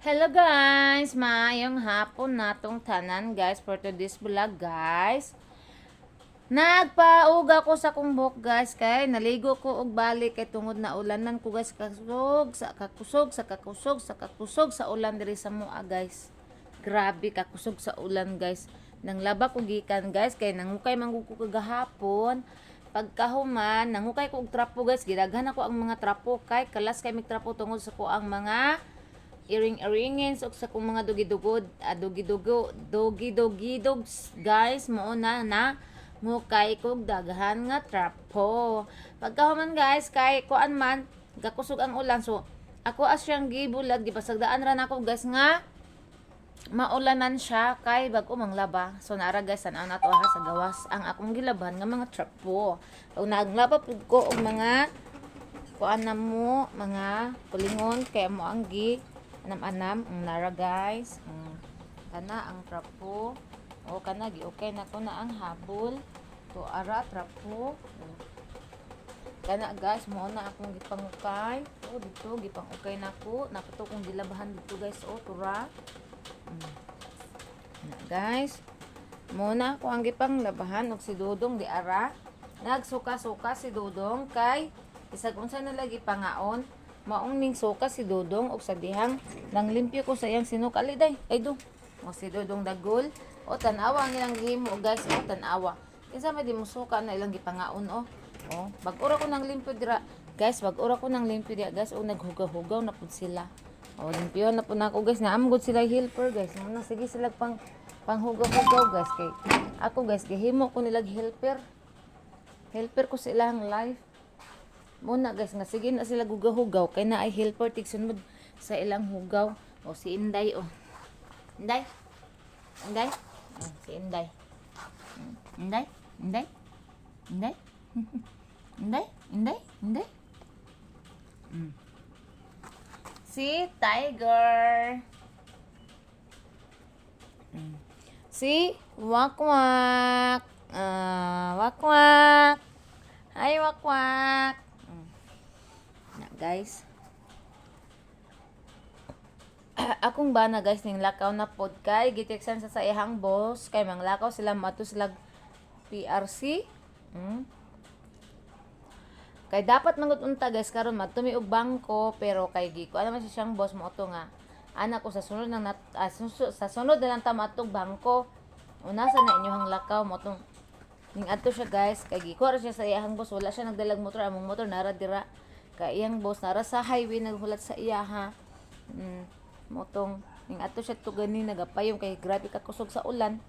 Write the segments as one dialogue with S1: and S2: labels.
S1: Hello guys! Maayong hapon natong tanan guys for today's vlog, guys. Nagpauga ko sa akong buhok, guys, kay naligo ko og balik kay tungod na ulanan ko, guys, kakusog sa kakusog sa kakusog sa kakusog sa ulan diri sa mua, guys. Grabe kakusog sa ulan, guys. Nang laba ko gikan, guys, kay nangukay man gud ko kagahapon. Pagkahuman, nangukay ko og trapo, guys, gidaghan ako ang mga trapo kay kalas kay mig trapo tungod sa ko ang mga iring-iringins ug sa kong mga dugidugod, dugidugo, dugidugidogs, guys, mao na na ngukay kog daghan nga trapo. Pagkahuman, guys, kay kuan man, gakusog ang ulan, so ako as siyang gibulag, gipasagdaan ra nako, guys, nga maulanan siya kay bag-o mang laba. So naara, guys, tan-aw nato ha sa gawas ang akong gilaban nga mga trapo. Ug naglaba pud ko og mga kuan na mo, mga kulingon kay mo ang gi anam-anam ang nara, guys. Kana ang trapo. O kana gi okay na ko na ang habol. To ara trapo. Kana, guys, mo na akong gipangukay. O dito gipangukay nako. Nakuto kong gilabahan dito, guys, o tura. Na, guys. Mo na ako ang gipanglabahan og si Dudong di ara. Nagsuka-suka si Dudong kay isag unsa na lagi pangaon. Maong ning suka si Dudong og sa dihang nang limpyo ko sa iyang sinukali day. Ay do. O si Dudong dagol. O tan-awa ang ilang gihimo, guys, o tan-awa. Kinsa may di mo suka na ilang gipangaon o. O bag-ora ko nang limpyo dira. Guys, bag-ora ko nang limpyo dira, guys, o naghugaw-hugaw na pud sila. O limpyo na pud nako, guys, naam gud sila helper, guys. Muna sige sila pang panghugaw-hugaw, guys, kay ako, guys, gihimo ko nilag helper. Helper ko sa ilang life. Muna, guys, nga sige na sila gugahugaw kay na ay helper tigsunod sa ilang hugaw. O si Inday o. Inday. Inday. O, si Inday. Inday. Inday. Inday. Inday. Inday. Inday. Si Tiger. Si Wakwak. Ah, Wakwak. Hi, Wakwak. Na, guys. Akong bana, guys, ning lakaw na pod kay giteksan sa iyang boss kay manglakaw sila mato sila PRC. Kay dapat mangut unta, guys, karon madto mi og bangko, pero kay gi ko naman siya siyang boss mo to nga anak ko sa sunod ng nat, sa sunod na lang ta maadtog bangko. Unasa na inyong lakaw mo tong ning adto siya, guys, kay gikuha ra siya sa iyang boss, wala siya nagdalag motor, among motor nara dira kay iyang boss nara sa highway naghulat sa iya ha. Motong ning adto siya to gani nagapayong kay grabe ka kusog sa ulan.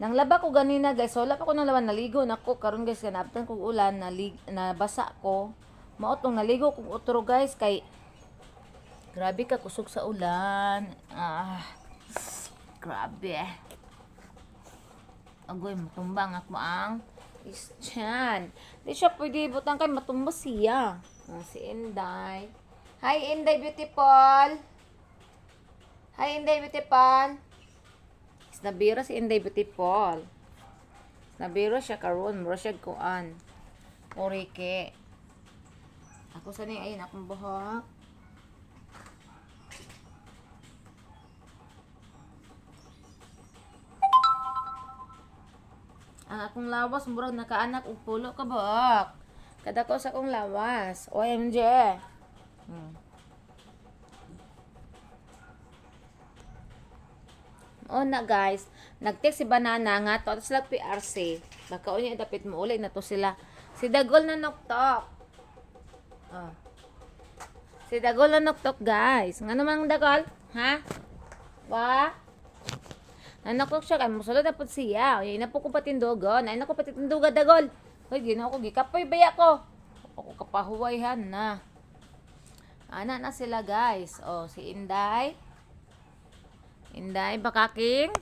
S1: Nang laba ko ganina, guys, wala pa ko nang laban, naligo na ko karon, guys, kay naabtan kog ulan, nalig nabasa ko. Mao tong naligo kog utro, guys, kay grabe ka kusog sa ulan. Ah, grabe. Agoy, matumbang ako ang isyan. Di siya pwede butang kay matumba siya. Ah, si Inday. Hi, Inday Beautiful. Hi, Inday Beautiful. Nabira si Inday Beautiful. Nabira siya karon, mura siya kuan. Orike. Ako sa ni ayun akong buhok. Ang akong lawas murag nakaanak og pulo ka buhok. Kadako sa akong lawas. OMG. O na, guys, nag-text si Banana nga to sila PRC. Baka unya dapit mo uli na to sila. Si Dagol na noktok. Oh. Si Dagol na noktok, guys. Nga naman Dagol? Ha? Wa? Nanoktok siya kay mosulod na pud siya. Uy, na po ko patindugon. Ay na ko patitinduga, Dagol. Hoy, ginoo ko gikapoy baya ko. Ako kapahuwayhan na. Ana na sila, guys. Oh, si Inday. Inday, bakaking.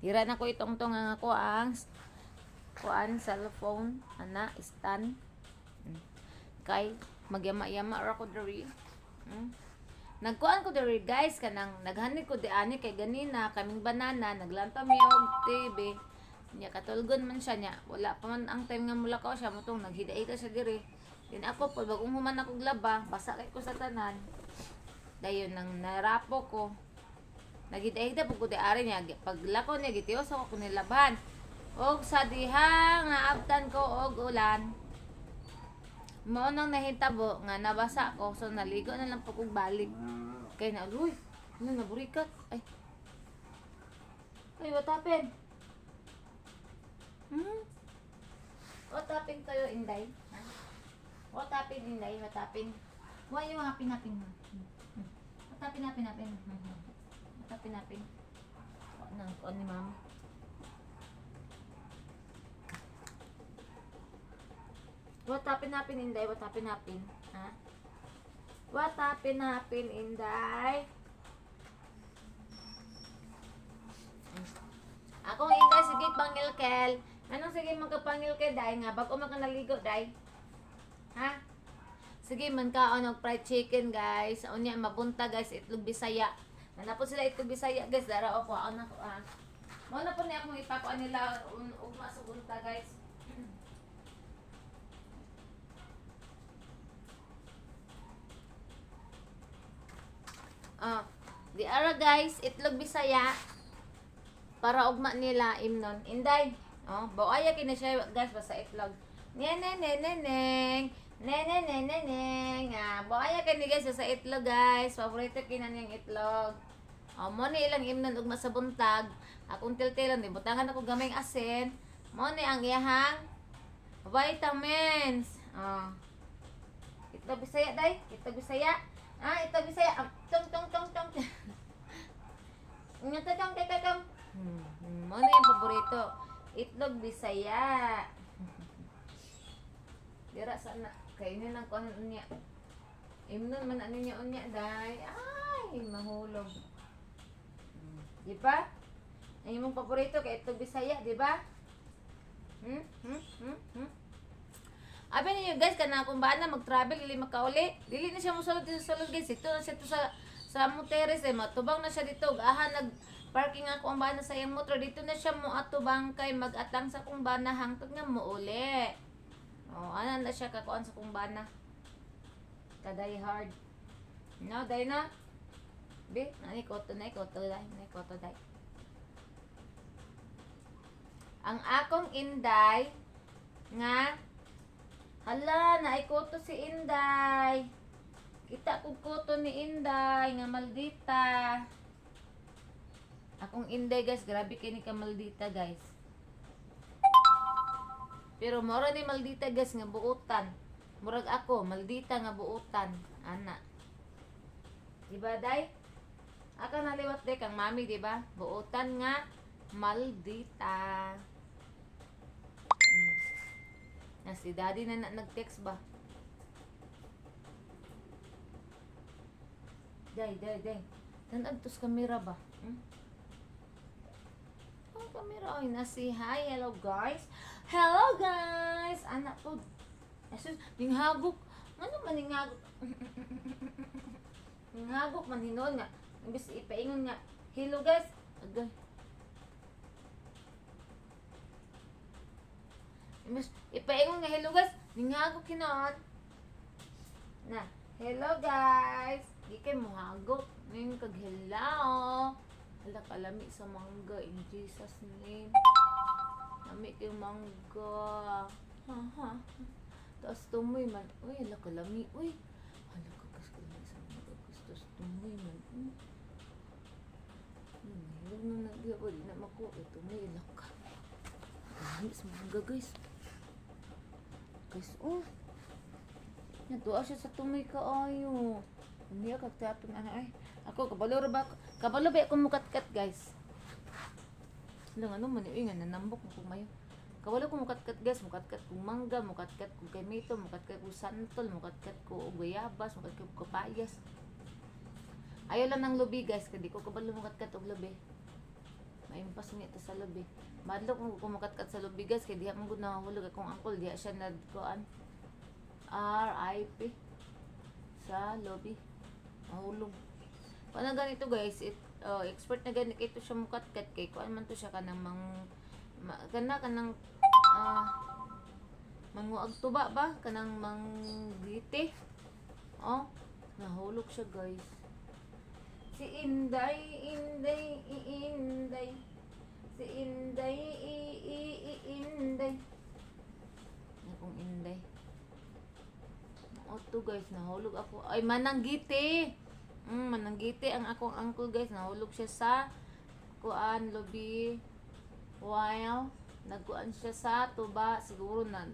S1: Tira na ko itong tong ang ako ang kuan cellphone ana stand. Kay magyama-yama ra ko diri. Nagkuan ko diri, guys, kanang naghanid ko di ani kay ganina kaming banana naglantaw mi og TV. Nya katulgon man siya nya. Wala pa man ang time nga mulakaw siya motong naghiday ka siya diri. Din ako po bagong human ako laba, basa kay ko sa tanan. Dayon nang narapo ko. Nagidahigda pud ko di ari niya paglakaw niya gitiwas ako ko nilabhan. Og sa diha nga abtan ko og ulan. Mao nang nahitabo nga nabasa ko, so naligo na lang po kog balik. Kay na uy, ano naburikat? Ay. Ay, what happened? What happened tayo, Inday? Ha? What happened, Inday? What happened? Why you happy happy? What happened, happy happy? What happened, happy? What nang kuan ni mama? What happened, happened, Inday? What happened, happened? Ha? What happened, happened, Inday? Akong Inday, sige, pangilkel. Anong sige magkapangilkel, Day? Nga, bago man ka naligo, Day. Ha? Sige, man kaon og fried chicken, guys. Unya, mabunta, guys, itlog Bisaya. Nanapod sila itlog Bisaya, guys. Dara, o, kuhaon na ko, ha. Mao na po niya akong ipakuan nila ugma sa bunta, guys. Ah, di ara guys, itlog Bisaya para ugma nila imnon. Inday. Oh, bawaya kini siya guys basta itlog. Ne ne ne ne neng. Ne ne ne ne neng. Ah, bawaya kini guys basta itlog guys. Paborito kina niyang itlog. Oh, mo ni ilang imnon ugma sa buntag. Akong tiltilan di butangan ako gamay asin. Mo ni ang iyahang vitamins. Oh. Itlog Bisaya day, itlog Bisaya. Ah, itlog Bisaya. Ah, tong tong tong tong. Nga tong tong tong tong. Mo na yung paborito. Itlog Bisaya. Dira sana kainin lang ko ano unya. Imnon man ano niya unya day. Ay, mahulog. Di ba? Ang imong paborito kay itlog Bisaya, di ba? Abi ninyo guys, kana kung baan na mag-travel, dili makauli. Dili na siya mosulod dito sa sulod guys. Ito na siya to sa Muteres eh. Matubang na siya dito. Ug aha nag parking ako ang bana sa iyang motor. Dito na siya mo atubang kay mag-atang sa kong bana hangtod nga mouli. Oh, ana na siya kakuan sa kong bana. Kaday hard. No, day na. Be, nani koto na koto day, nani koto day. Ang akong Inday nga hala, naikoto si Inday. Kita kog koto ni Inday nga maldita. Akong Inday guys, grabe kini ka maldita guys. Pero mora ni maldita guys nga buutan. Murag ako, maldita nga buutan. Ana. Di ba day? Aka naliwat day kang mami, di ba? Buutan nga maldita. Na si daddy na nag-text ba? Day, day, day. Tanag tos kamera ba? Hmm? Oh, kamera. Ay, nasi. Hi, hello guys. Hello guys! Anak po. Jesus, ninghagok. Ano man ninghagok? Ninghagok man hinuon nga. Imbis ipaingon nga. Hello guys. Agay. Imbis ipaingon nga hello guys. Ninghagok hinuon. Na, hello guys. Di kay muhagok. Ngayon kag hello. Hala kalami sa mangga in Jesus name. Lami kay mangga. Ha ha. Tapos tumoy man. Uy, hala kalami. Uy. Hala kagas kalami sa mangga. Tapos tumoy man. Mahilog na nagya. Di na mako. Eh, tumoy. Hala ka. Kalami sa mangga guys. Guys, oh. Natuwa siya sa tumoy kaayo. Umiyak ka tapon ana ay. Ako kabalo ra ba kabalo ba ako mukatkat guys. Lang ano man uy nga nanambok mo kung mayo. Kabalo ko mukatkat guys, mukatkat kong mangga, mukatkat kong gamito, mukatkat kong santol, mukatkat ko og guayabas, mukatkat ko kapayas. Ayaw lang ng lubi guys, kay di ko kabalo mukatkat og lubi. Maimpas niya ta sa lubi. Madlok mo ko mukatkat sa lubi guys, kay diha man gud nahulog akong angkol, diha siya nagkuan. RIP sa lobby. Mahulog. Kuan na ganito guys, it, oh, expert na ganito ito siya mukatkat kay kuan man to siya kanang mang ma, kana kanang manguag tuba ba kanang manggiti. Oh, nahulog siya guys. Si Inday, Inday, Inday. Si Inday, I, I, I, Inday. Akong Inday. Oto guys, nahulog ako. Ay, mananggiti. Mananggiti ang akong uncle, guys. Nahulog siya sa kuan, lubi. While nagkuan siya sa tuba, siguro na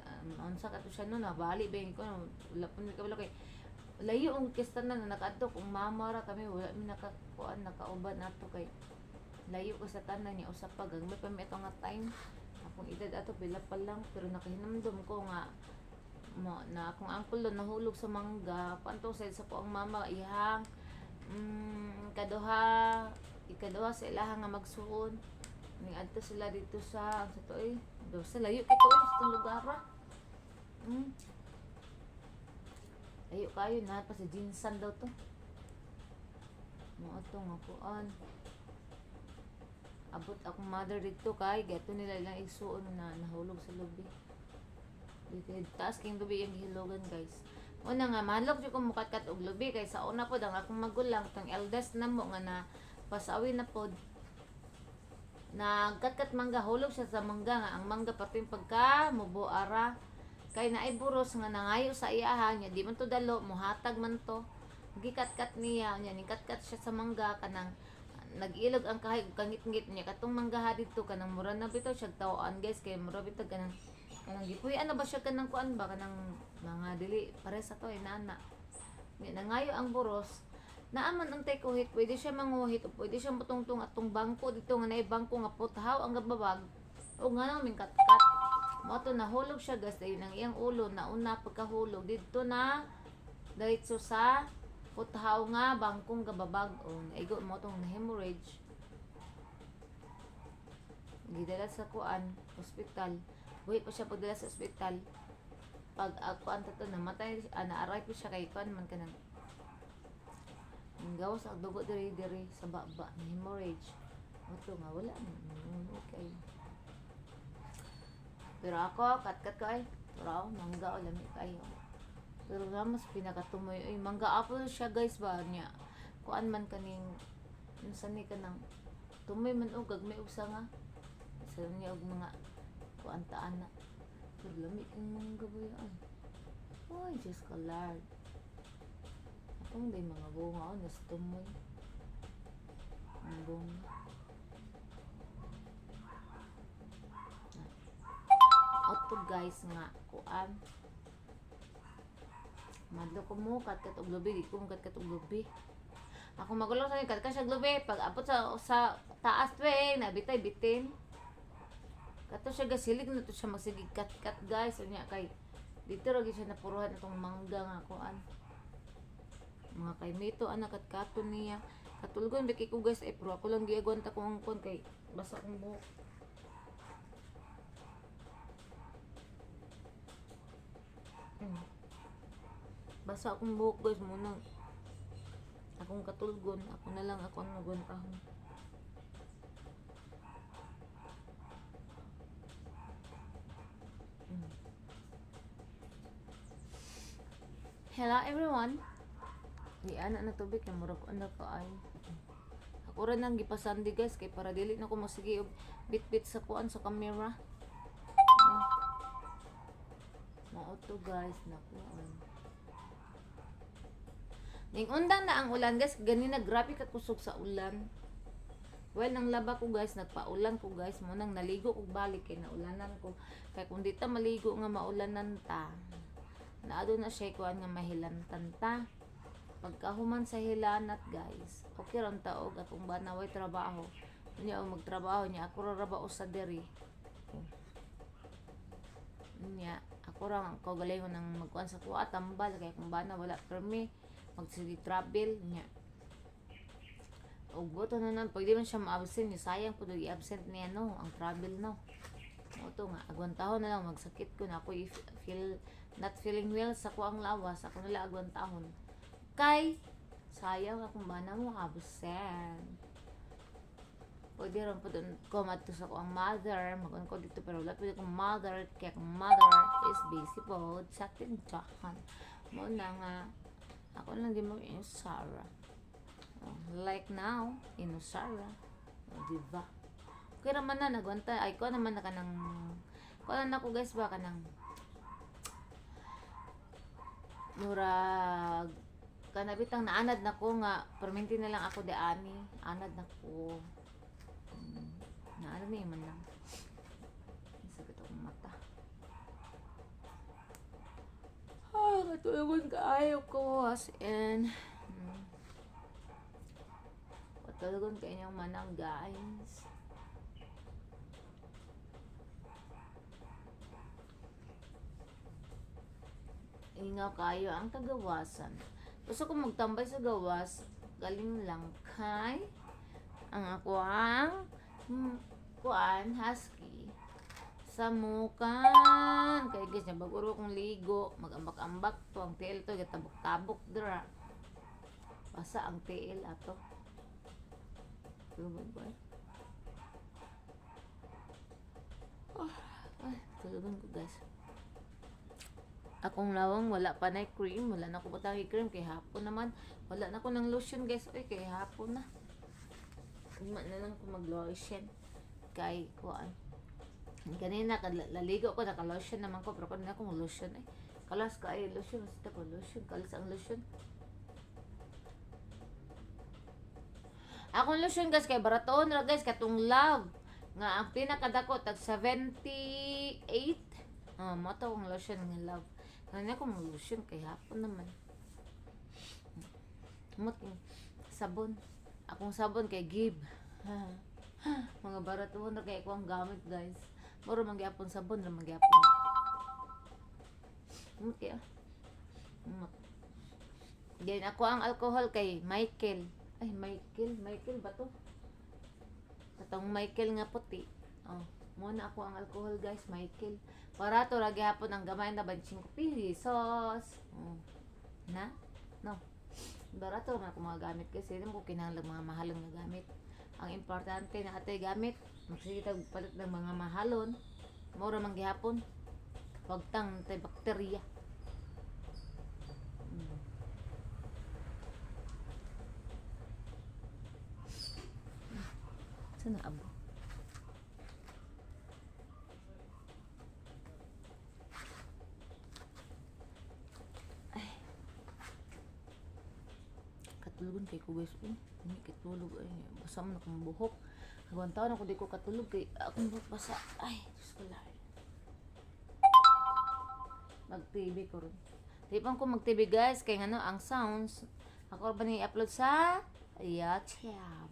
S1: unsa kato siya no, nabali ba yun ko, wala pa mi kabalo kay layo ang kista na nakaadto kung mama ra kami, wala mi nakakuan, nakauban ato kay layo ko sa tanan niya. Usa pa, gagmay pa mi ato nga time, akong edad ato pila pa lang, pero nakahinamdom ko nga mo na akong uncle doon nahulog sa mangga. Kuan to sa ko ang mama ihang kaduha, ikaduha sa ilaha nga magsuon. Ning adto sila dito sa ang sa to eh do sa layo kay to sa itong lugar ah. Layo kayo na pa sa Jinsan daw to. Mo ato nga kuan, abot akong mother dito kay gato nila ilang igsuon na nahulog sa lubi dito, taas king lubi yung gihilogan, guys. Una nga mahadlok jud ko mukatkat og lubi kay sa una pod ang akong magulang, tong eldest na mo nga na pasawi na pod, nagkatkat mangga, hulog siya sa mangga nga ang mangga pati yung pagka mubo ara kay naay buros nga nangayo sa iyaha niya, di man to dalo, muhatag man to, gikatkat niya niya, nikatkat siya sa mangga, kanang nag-ilog ang kahay ug kangit-ngit niya katong mangga didto, kanang mura na bitaw siya tawaan, guys, kay mura bitaw kanang kanang gipuy ano ba siya, kanang kuan ba, kanang mga dili pare sa to inana niya, nangayo ang buros. Naaman ang kuhit, pwede siya manguhit o pwede siya mutungtong atong bangko dito nga naay bangko nga puthaw ang gababag o nga nang mingkatkat mo to, nahulog siya, guys. Dayon ang iyang ulo nauna pagkahulog didto na diretso sa puthaw nga bangkong gababag o naigo mo tong hemorrhage. Gidala sa kuan, hospital. Buhi pa siya pagdala sa ospital. Pag kuan tato, namatay, naaray po siya kay kuan man, kanang ang gawas ang dugo diri diri sa baba na hemorrhage. Ato nga wala okay. Pero ako, katkat ko ay pero mangga o lami kayo. Pero nga mas pinakatumoy ay mangga apple siya, guys, ba niya. Kuan man kaning unsa ni, kanang tumoy man og gagmay og sanga. Sa niya og mga kuan taan na. Pero lami kang mangga ba yan? Ay, Diyos ka Lord. Atong day mga bunga, oh, nas tumoy. Ang bunga. Ato guys nga kuan. Madlo ko mo katkat og lubi, di ko mo katkat og lubi. Ako magulang sa katkat siya lubi pag abot sa taas we nabitay bitin. Kato siya gasilig na to siya magsige katkat, guys. Unya kay dito ra gyud siya napuruhan atong mangga nga kuan. Mga kay mito anak at kato niya. Katulgon ba kay ko, guys, ay pero ako lang giagwanta ko ang kuan kay basa kong buhok. Basa akong buhok, guys, muna. Akong katulgon, ako na lang ako ang magwantahon. Hello everyone. Di ana na tubig kay murag ano ka ay. Ako ra nang gipasandi, guys, kay para dili na ko masige og bit-bit sa kuan, sa camera. Oh. Mao to, guys, nakuan. Ning undang na ang ulan, guys, ganina grabe ka kusog sa ulan. Well, nang laba ko, guys, nagpaulan ko, guys, mo nang naligo og balik kay naulanan ko. Kay kung di ta maligo nga maulanan ta, naado na siya kuan nga mahilantan ta. Pagkahuman sa hilanat, guys, okay ron taog akong bana way trabaho. Unya og magtrabaho niya, ako ra ra ba usa diri. Unya, ako ra ang kaugalingon ng magkuan sa kuha tambal kay akong bana wala permi magsige travel niya. Og buto na nun, pag di man siya ma-absent, niya, sayang po i-absent niya no, ang travel no. Mao to nga, agwantahon na lang, magsakit ko na ako, if feel, not feeling well sa kuang lawas, ako nila agwantahon. Kay, sayang akong bana mo absent. Pwede rin po doon ko madto sa kuang mother, mag ko dito pero wala pwede kong mother, kaya akong mother is busy po sa tindahan. Mo na nga, ako lang di mo yung Sarah. Oh. Like now, Inusara. O, diba? Okay raman na, nagwanta. Ay, kuha naman na ka ng... Kuha na ako guys ba ka ng... Murag... Kanabitang naanad na ko nga, perminti na lang ako de ani. Anad na ko. Naanad na man lang. Sakit akong mata. Ah, katulogon kaayo ko as in. Katulogon kay inyong manang guys. Ingaw kayo ang kagawasan. Gusto ko magtambay sa gawas. Galing lang kay ang ako ang kuan husky sa mukan kay guys niya bago kong ligo magambak-ambak to ang tiil to gitabok-tabok dira basa ang tiil ato. Tulungan ko eh. Ah, ay, tulungan ko guys. Akong lawang wala pa na cream, wala na ko batang cream kay hapon naman. Wala na ko ng lotion guys, oy kay hapon na. Ugma na lang ko mag-lotion kay kuan. Kanina laligo ko naka-lotion naman ko pero kanina ko mag-lotion eh. Kalas ka ay lotion, basta ko lotion, kalas ang lotion. Akong lotion guys kay baratoon ra guys katong love nga ang pinakadako tag 78. Oh, mo to akong lotion nga love. Kanina ko mag-lotion kay hapon naman. Mot sabon. Akong sabon kay Give. Mga baratoon ra kay ko ang gamit guys. Muro man gyapon sabon ra man gyapon. Mot kaya. Mot. Then ako ang alcohol kay Michael. Ay, Michael. Michael ba to? Katong Michael nga puti. Oh, mo na ako ang alcohol guys, Michael. Para to ra gyapon ang gamay na 25 pesos. Oh. Na? No. Barato man ako mga gamit kasi hindi mo ko kinahanglan mga mahalong nga gamit. Ang importante na ate gamit, magsige tag palit ng mga mahalon. Mura man gihapon. Wagtang tay bakterya. Saan na abo? Ay. Katulugon kay ko guys. Uy, hindi katulog. Ay, basa man akong buhok. Hagwan taon ako di ko katulog kay akong buhok basa. Ay, Diyos ko Lord. Mag-TV ko ron. Di pa ko mag-TV guys kay ngano ang sounds ako ba ni upload sa YouTube.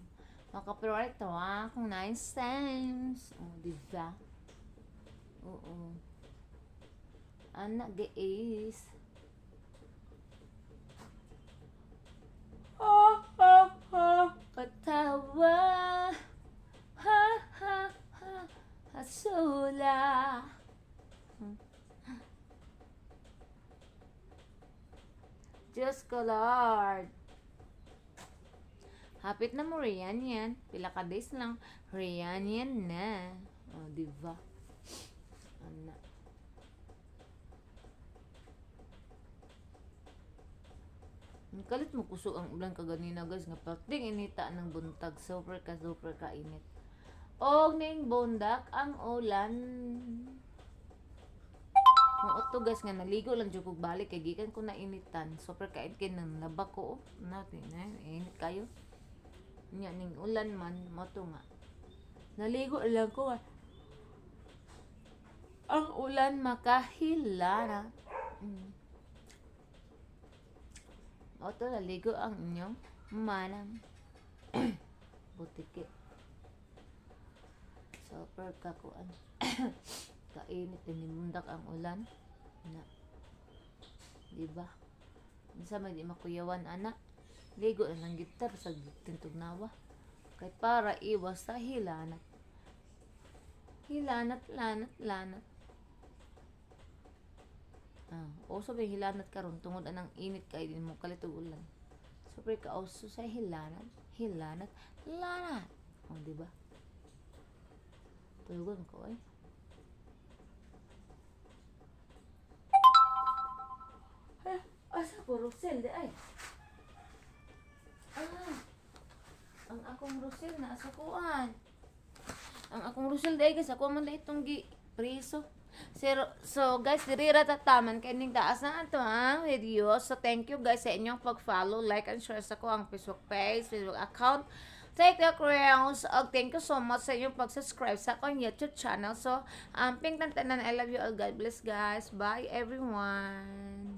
S1: Maka-copyright to ah, kung 9 cents. Oh, di ba? Oo. Anak guys. Ha ha ha katawa. Ha ha ha hasula. Diyos ko, Lord. Hapit na mo, Rian yan. Pila ka days lang. Rian yan na. O, oh, di ba? Ana. Ang kalit mo kusog ang ulan kaganina guys nga perting inita ng buntag super ka init. Og ning bundak ang ulan. Mao to guys nga naligo lang jud kog balik kay gikan ko na initan. Super kainit kay nang laba ko. Oh. Na, na init kayo. Nya ning ulan man mo to nga. Naligo lang ko ah. Ang ulan makahilara. Mao to naligo ang inyong manang. Butiki. Super kakuan. Kainit tinindak ang ulan. Na. Di ba? Unsa man di makuyawan ana. Ligo na lang gitar sa tintugnawa. Kay para iwas sa hilanat. Hilanat, lanat, lanat. Ah, uso ba yung hilanat karon tungod anang init kay din mo kalit og ulan. Super kauso sa hilanat, hilanat, lanat. Oh, di ba? Tugon ko ay. Eh, asa ko Rosel di ay. Ah. akong Russell na sa kuan. Ang akong Russell dai, guys, ako man dai itong gi preso. Pero, so guys, diri ra tataman kay ning taas na ato ang video. So thank you, guys, sa inyong pag-follow, like and share sa akoang Facebook page, Facebook account, TikTok Reels. Og thank you so much sa inyong pag-subscribe sa akong YouTube channel. So, ping tanan, I love you all. God bless, guys. Bye, everyone.